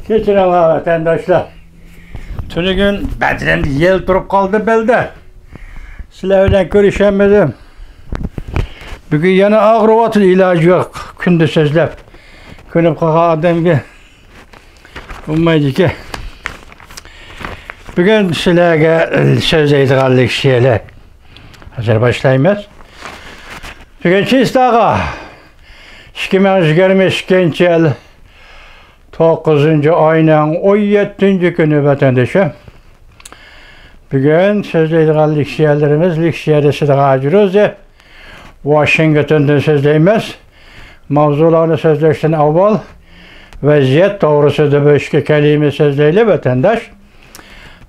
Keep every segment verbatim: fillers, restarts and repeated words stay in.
كەچۈرۈڭلار ۋەتەنداشلار. تۈنۈگۈن بەدىنىمدە يەل تۇرۇپ قالدى بەلدە. سىلەر بىلەن كۆرۈشەلمىدىم. بۈگۈن يەنە ئاغرىۋاتىدۇ، ئىلاجى يوق. كۈندە سۆزلەپ كۆنۈپ قالغان ئادەمگە بولمايدىكەن. بۈگۈن سىلەرگە سۆزلەيدىغان لېكسىيەلەر ھازىر باشلايمىز. بۈگۈن چىستاغا ئىككى مىڭ يىگىرمە ئىككىنچى يىل توققۇزىنچى ئاينىڭ ئون يەتتىنچى كۈنى ۋەتەندىشىم. بۈگۈن سۆزلەيدىغان لېكسىيەلىرىمىز، لېكسىيە دېسىدىغان ئاجروزى ۋاشىنگتوندىن سۆزلەيمىز. ماۋزۇلارنى سۆزلەشتىن ئاۋۋال ۋەزىيەت توغرىسىدا بىر ئىككى كەلىمە سۆزلەيلى، ۋەتەنداش.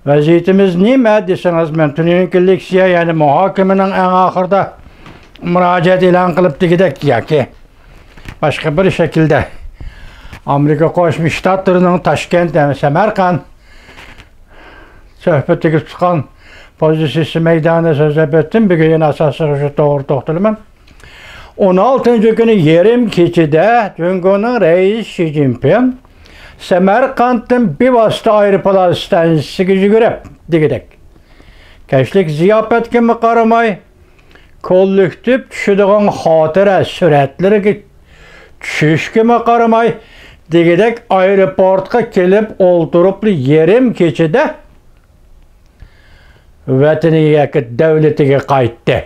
ۋەزىيىتىمىز نېمە دېسىڭىز، مەن تۈنۈگۈنكى لېكسىيە، يەنى مۇھاكىمىنىڭ ئەڭ ئاخىرىدا مۇراجىئەت ئېلان قىلىپ دېگۈدەك ياكى باشقا بىر شەكىلدە ئامېرىكا قوشما شتاتلىرىنىڭ تاشكەنت ھەم سەمەرقەنت سۆھبىتىگە تۇتقان پوزىتسىيىسى مەيدانىدا سۆزلەپ ئۆتتۈم. بۈگۈن يەنە ئاساسلىق شۇ توغرا توختىلىمەن. ئون ئالتىنچى كۈنى يېرىم كېچىدە جۇڭگونىڭ رەئىسى شى جىنپىڭ سەمەرقەنتتىن بىۋاسىتە ئايروپىلان ئىستانسىسىگە يۈگۈرۈپ، دېگۈدەك، كەچلىك زىياپەتكىمۇ قارىماي، كوللېكتىپ چۈشىدىغان خاتىرە سۈرەتلىرىگە چۈشۈشكىمۇ قارىماي، دېگۈدەك ئايروپورتقا كېلىپ ئولتۇرۇپلا يېرىم كېچىدە ۋەتىنىگە ياكى دۆلىتىگە قايتتى.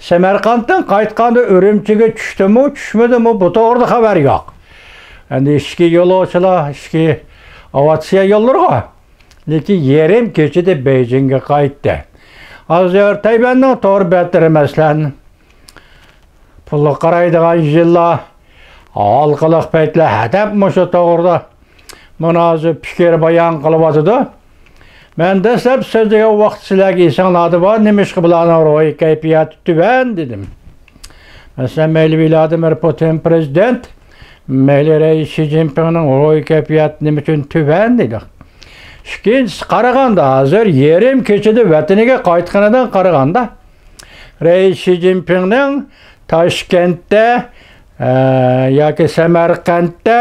سەمەرقەنتتىن قايتقاندا ئۈرۈمچىگە چۈشتىمۇ، چۈشمىدىمۇ، بۇ توغرىدا خەۋەر يوق. ئەمدى ئىچكى يولۇچىلار، ئىچكى ئاۋىئاتسىيە يوللىرىغا. لېكىن يېرىم كېچىدە بېيجىڭگە قايتتى. ھازىر تەيۋەننىڭ تور بەتلىرى، مەسىلەن، پۇلغا قارايدىغان يىللار، ھالقىلىق پەيتلەر ھەدەپ مۇشۇ توغرىدا مۇنازىرە پىكىر بايان قىلىۋاتىدۇ. مەن دەسلەپ سۆزلىگەن ۋاقىت سىلەرگە ئېسىڭلاردا بار، نېمىشقا بۇلارنىڭ روھىي كەيپىياتى تۆۋەن دېدىم. مەسىلەن، مەيلى ۋلادىمىر پۇتىن پرېزىدېنت، مەيلى رەئىس شى جىنپىڭنىڭ روھىي كەيپىياتى نېمە ئۈچۈن تۆۋەن دەيدۇ. ئىككىنچىسى، قارىغاندا، ھازىر يېرىم كېچىدە ۋەتىنىگە قايتقىنىدىن قارىغاندا، رەئىس شى جىنپىڭنىڭ تاشكەنتتە، ئە، ياكى سەمەرقەنتتە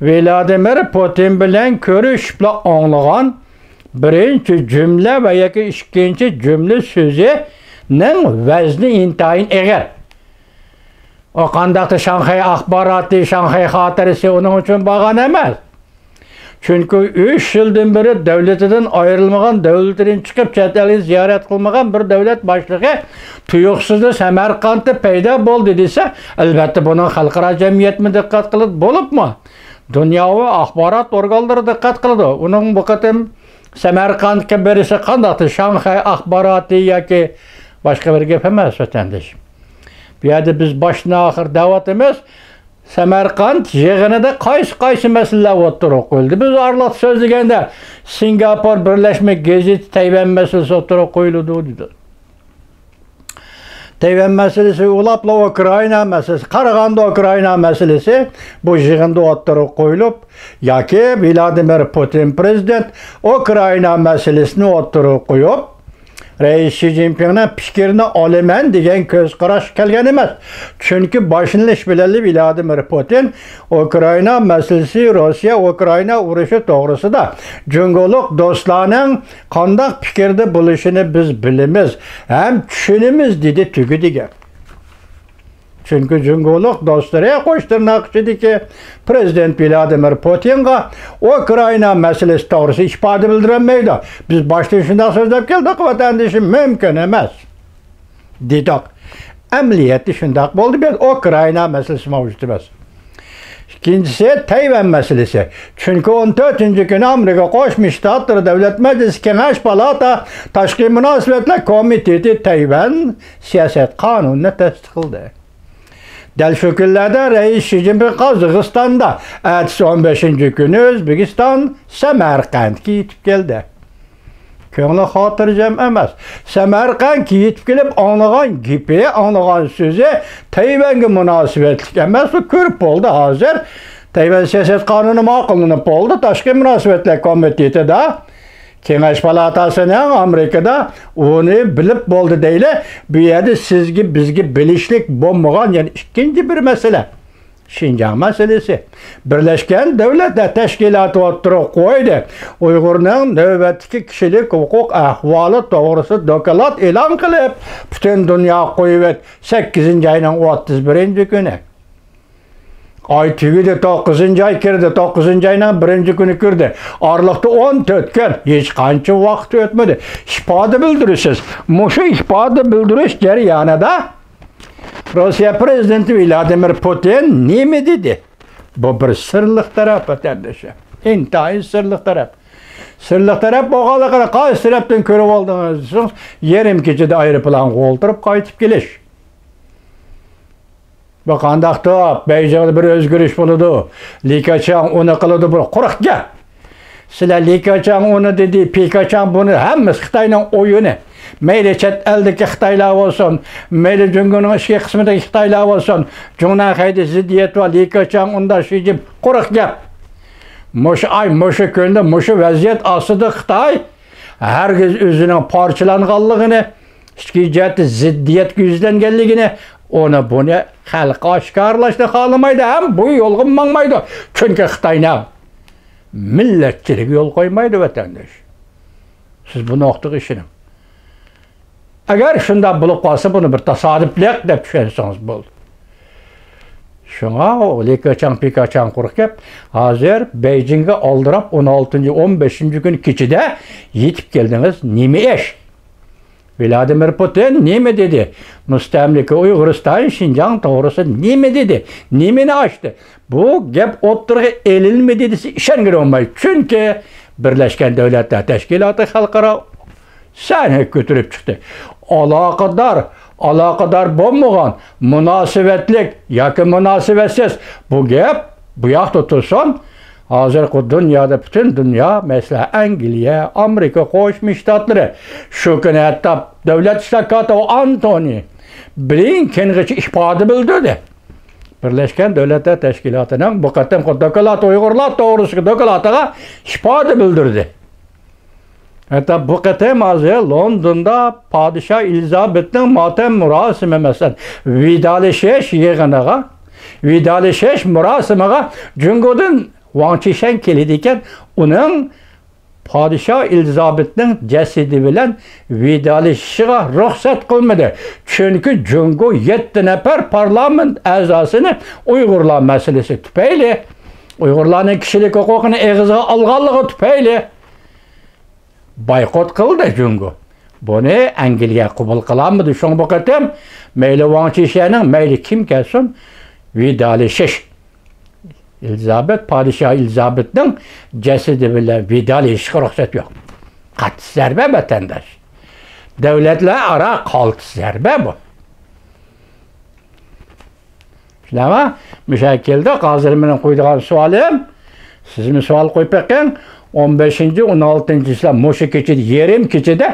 ۋلادىمىر پۇتىن بىلەن كۆرۈشۈپلا ئاڭلىغان بىرىنچى جۈملە ۋە ياكى ئىككىنچى جۈملە سۆزىنىڭ ۋەزنى ئىنتايىن ئېغىر. ئۇ قانداقتۇر شاڭخەي ئاخباراتى، شاڭخەي خاتىرىسى ئۇنىڭ ئۈچۈن بارغان ئەمەس. چۈنكى ئۈچ يىلدىن بېرى دۆلىتىدىن ئايرىلمىغان، دۆلىتىدىن چىقىپ چەت ئەلگە زىيارەت قىلمىغان بىر دۆلەت باشلىقى تۇيۇقسىزلا سەمەرقەنتتە پەيدا بولدى دېسە، ئەلۋەتتە بۇنىڭ خەلقئارا جەمئىيەتمۇ دىققەت قىلىپ بولۇپمۇ، دۇنياۋى ئاخبارات ئورگانلىرى دىققەت قىلىدۇ. ئۇنىڭ بۇ قېتىم سەمەرقەنتقا بېرىشى قانداقتۇر شاڭخەي ئاخباراتى ياكى باشقا بىر گەپ ئەمەس، ۋەتەنداش. بۇ يەردە بىز باشتىن ئاخىر دەۋاتىمىز. سەمەرقەنت يىغىنىدا قايسى، قايسى مەسىلىلەر ئوتتۇرىغا قويۇلدى؟ بىز ئارىلىق سۆزلىگەندە، سىنگاپور بىرلەشمە گېزىتى تەيۋەن مەسىلىسى ئوتتۇرىغا قويۇلىدۇ دېدى. تەيۋەن مەسىلىسى ئۇلاپلا ئۇكرائىنا مەسىلىسى، قارىغاندا ئۇكرائىنا مەسىلىسى بۇ يىغىندا ئوتتۇرىغا قويۇلۇپ، ياكى ۋلادىمىر پۇتىن پرېزىدېنت ئۇكرائىنا مەسىلىسىنى ئوتتۇرىغا قويۇپ، رەئىس شى جىنپىڭنىڭ پىكرىنى ئالىمەن دېگەن كۆز قاراشقا كەلگەن ئەمەس. چۈنكى باشلىنىش بىلەنلا ۋلادىمىر پۇتىن ئۇكرائىنا مەسىلىسى، روسىيە ئۇكرائىنا ئۇرۇشى توغرىسىدا جۇڭگولۇق دوستلارنىڭ قانداق پىكىردە بولۇشىنى بىز بىلىمىز ھەم چۈشىنىمىز، دېدى تۈگىدى گەپ. چۈنكى جۇڭگولۇق دوستلىرى، قوش تىرناق ئىچىدىكى پرېزىدېنت ۋلادىمىر پۇتىنغا ئۇكرائىنا مەسىلىسى توغرىسىدا ئىپادە بىلدۈرەلمەيدۇ. بىز باشتىن شۇنداق سۆزلەپ كەلدۇق، ۋەتەندىشىم، مۇمكىن ئەمەس، دېدۇق. ئەمەلىيەتتە شۇنداق بولدى، بىز ئۇكرائىنا مەسىلىسى مەۋجۇت ئەمەس. ئىككىنچىسى، تەيۋەن مەسىلىسى. چۈنكى ئون تۆتىنچى كۈنى ئامېرىكا قوشما شتاتلىرى دۆلەت مەجلىسى، كېڭەش پالاتا، تاشقى مۇناسىۋەتلەر كومىتېتى تەيۋەن سىياسەت قانۇنىنى تەستىقلىدى. دەل شۇ كۈنلەردە رەئىس شى جىنپىڭ قازاقىستاندا، ئەتىسى ئون بەشىنچى كۈنى ئۆزبېكىستان سەمەرقەنتكە يېتىپ كەلدى. كۆڭلى خاتىرجەم ئەمەس. سەمەرقەنتكە يېتىپ كېلىپ ئاڭلىغان گېپى، ئاڭلىغان سۆزى تەيۋەنگە مۇناسىۋەتلىك ئەمەس، ئۇ كۆرۈپ بولدى ھازىر. تەيۋەن سىياسەت قانۇنى ماقۇللىنىپ بولدى، تاشقى مۇناسىۋەتلەر كومىتېتىدا. كېڭەش پالاتاسىنىڭ ئامېرىكىدا ئۇنى بىلىپ بولدى دەيلى. بۇ يەردە سىزگە، بىزگە بىلىشلىك بولمىغان يەنە ئىككىنچى بىر مەسىلە. شىنجاڭ مەسىلىسى. بىرلەشكەن دۆلەتلەر تەشكىلاتى ئوتتۇرىغا قويدى. ئۇيغۇرنىڭ نۆۋەتتىكى كىشىلىك ھوقۇق ئەھۋالى توغرىسىدا دوكلات ئېلان قىلىپ، پۈتۈن دۇنياغا قويۇۋەت. سەككىزىنچى ئاينىڭ ئوتتۇز بىرىنچى كۈنى. ئاي تۈگىدى، توققۇزىنچى ئاي كىردى، توققۇزىنچى ئاينىڭ بىرىنچى كۈنى كىردى. ئارىلىقتا ئون تۆت كۈن، ھېچقانچە ۋاقىت ئۆتمىدى. ئىپادە بىلدۈرىسىز. مۇشۇ ئىپادە بىلدۈرۈش جەريانىدا روسىيە پىرېزىدېنتى ۋلادىمىر پۇتىن نېمە دېدى؟ بۇ بىر سىرلىق تەرەپ، ۋەتەنداشلار. ئىنتايىن سىرلىق تەرەپ. سىرلىق تەرەپ بولغانلىقىنى قايسى تەرەپتىن كۆرۈپ ئالدىڭىز دېسىڭىز، يېرىم كېچىدە ئايروپىلانغا ئولتۇرۇپ قايتىپ كېلىش. بۇ قانداق توپ؟ بېيجىڭدا بىر ئۆزگىرىش بولىدۇ. لى كېچياڭ ئۇنى قىلىدۇ، بۇ قۇرۇق گەپ. سىلەر لى كېچياڭ ئۇنى دېدى، پى كېچياڭ بۇنى، ھەممىسى خىتاينىڭ ئويۇنى. مەيلى چەت ئەلدىكى خىتايلار بولسۇن، مەيلى جۇڭگونىڭ ئىچكى قىسمىدىكى خىتايلار بولسۇن، جۇڭنەنخەيدە زىددىيەت بار، لى كېچياڭ ئۇنداق، شى جىن، قۇرۇق گەپ. مۇشۇ ئاي، مۇشۇ كۈندە، مۇشۇ ۋەزىيەت ئاستىدا خىتاي ھەرگىز ئۆزىنىڭ پارچىلانغانلىقىنى، ئىچكى جەھەتتە زىددىيەتكە يۈزلەنگەنلىكىنى، ئۇنى بۇنى خەلققە ئاشكارىلاشنى خالىمايدۇ ھەم بۇ يولغا ماڭمايدۇ. چۈنكى خىتاينىڭ مىللەتچىلىكى يول قويمايدۇ، ۋەتەنداش. سىز بۇ نۇقتىغا ئىشىنىڭ. ئەگەر شۇنداق بولۇپ قالسا، بۇنى بىر تاسادىپلىق دەپ چۈشەنسىڭىز بولدى. شۇڭا ئۇ لى كېچياڭ، پى كېچياڭ قۇرۇق گەپ. ھازىر بېيجىڭغا ئالدىراپ، ئون ئالتىنچى، ئون بەشىنچى كۈنى كېچىدە يېتىپ كەلدىڭىز. نېمە ئىش؟ ۋلادىمىر پۇتىن نېمە دېدى؟ مۇستەملىكە ئۇيغۇرىستان، شىنجاڭ توغرىسىدا نېمە دېدى؟ نېمىنى ئاچتى؟ بۇ گەپ ئوتتۇرىغا ئېلىنمىدى دېسە، ئىشەنگىلى بولمايدۇ. چۈنكى بىرلەشكەن دۆلەتلەر تەشكىلاتى خەلقئارا سەھنىگە كۆتۈرۈپ چىقتى. ئالاقىدار، ئالاقىدار بولمىغان، مۇناسىۋەتلىك ياكى مۇناسىۋەتسىز، بۇ گەپ بۇ ياقتا تۇرسۇن. ھازىرقى دۇنيادا، پۈتۈن دۇنيا، مەسىلەن، ئەنگلىيە، ئامېرىكا قوشما شتاتلىرى، شۇ كۈنى ھەتتا دۆلەت ئىشلار كاتىپى ئانتونى بلىنكېنغىچە ئىپادە بىلدۈردى. بىرلەشكەن دۆلەتلەر تەشكىلاتىنىڭ بۇ قېتىمقى دوكلات، ئۇيغۇرلار توغرىسىدىكى دوكلاتىغا ئىپادە بىلدۈردى. ھەتتا بۇ قېتىم ھازىر لوندوندا پادىشاھ ئېلىزابېتنىڭ ماتەم مۇراسىمى، مەسىلەن، ۋىدالىشىش يىغىنىغا، ۋىدالىشىش مۇراسىمىغا جۇڭگودىن ۋاڭ چىشەن كېلىدىكەن، ئۇنىڭ پادىشاھ ئېلىزابېتنىڭ جەسىتى بىلەن ۋىدالىشىشىغا رۇخسەت قىلمىدى. چۈنكى جۇڭگو يەتتە نەپەر پارلامېنت ئەزاسىنى ئۇيغۇرلار مەسىلىسى تۈپەيلى، ئۇيغۇرلارنىڭ كىشىلىك ھوقۇقىنى ئېغىزغا ئالغانلىقى تۈپەيلى بايقۇت قىلدى جۇڭگو. بۇنى ئەنگلىيە قوبۇل قىلالمىدى. شۇڭا بۇ قېتىم مەيلى ۋاڭ چىشەننىڭ، مەيلى كىم كەلسۇن، ۋىدالىشىش، ئېلىزابېت، پادىشاھ ئېلىزابېتنىڭ جەسىتى بىلەن ۋىدالىشىشقا رۇخسەت يوق. قاتتىق زەربە، ۋەتەنداش. دۆلەتلەر ئارا قاتتىق زەربە بۇ. شۇنداقمۇ؟ مۇشۇ يەرگە كەلدۇق. ھازىر مېنىڭ قويىدىغان سوئالىم، سىزمۇ سوئال قويۇپ بېقىڭ. ئون بەشىنچى، ئون ئالتىنچى چىسلا مۇشۇ كېچىدە، يېرىم كېچىدە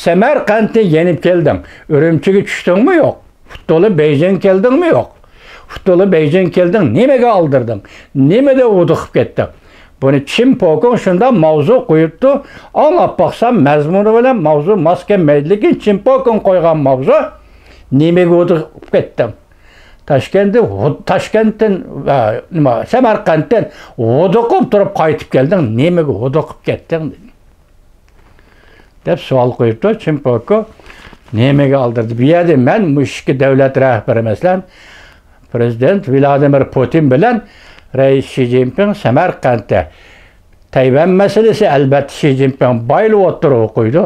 سەمەرقەنتتىن يېنىپ كەلدىڭ. ئۈرۈمچىگە چۈشتۈڭمۇ يوق؟ ئۇتۇلۇپ بېيجىڭ كەلدىڭمۇ يوق؟ ئۇتۇلۇپ بېيجىڭ كەلدىڭ، نېمىگە ئالدىردىڭ؟ نېمىدە ھودۇقۇپ كەتتىڭ؟ بۇنى چىن پوكۇڭ شۇنداق ماۋزۇ قويۇپتۇ. ئاڭلاپ باقسام، مەزمۇنى بىلەن ماۋزۇ ماس كەلمەيدۇ. لېكىن چىن پوكۇڭ قويغان ماۋزۇ، نېمىگە ھودۇقۇپ كەتتىڭ؟ تاشكەنتتىن ھۇ-، تاشكەنتتىن، ئە، نېمە، سەمەرقەنتتىن ھودۇقۇپ تۇرۇپ قايتىپ كەلدىڭ. نېمىگە ھودۇقۇپ كەتتىڭ؟ دەپ سوئال قويۇپتۇ. چىن پوكۇ نېمىگە ئالدىردى؟ بۇ يەردە مەن مۇشۇ ئىككى دۆلەت رەھبىرى، مەسىلەن، پىرېزىدېنت ۋلادىمىر پۇتىن بىلەن رەئىس شى جىنپىڭ سەمەرقەنتتە تەيۋەن مەسىلىسى، ئەلۋەتتە، شى جىنپىڭ بايىلى ئوتتۇرىغا قويىدۇ.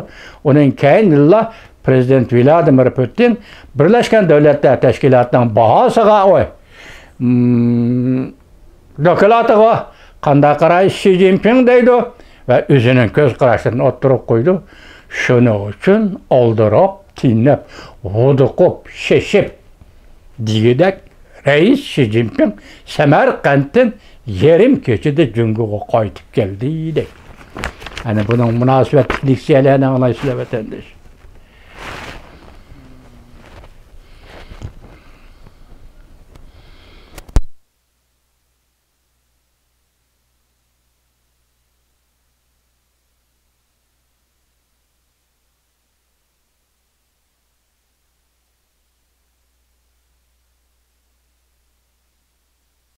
ئۇنىڭ كەينىدىنلا پىرېزىدېنت ۋلادىمىر پۇتىن بىرلەشكەن دۆلەتلەر تەشكىلاتىنىڭ باھاسىغا، ئوي، مم، دوكلاتىغا قانداق قارايسىز، شى جىنپىڭ دەيدۇ ۋە ئۆزىنىڭ كۆز قاراشلىرىنى ئوتتۇرىغا قويىدۇ. شۇنىڭ ئۈچۈن ئالدىراپ، تىنىپ، ھودۇقۇپ، شېشىپ، دېگۈدەك رەئىس شى جىنپىڭ سەمەرقەنتتىن يېرىم كېچىدە جۇڭگوغا قايتىپ كەلدى، دەيدۇ. ئەنە بۇنىڭ مۇناسىۋەتلىك لېكسىيەلەرنى ئاڭلايسىلەر، ۋەتەنداش.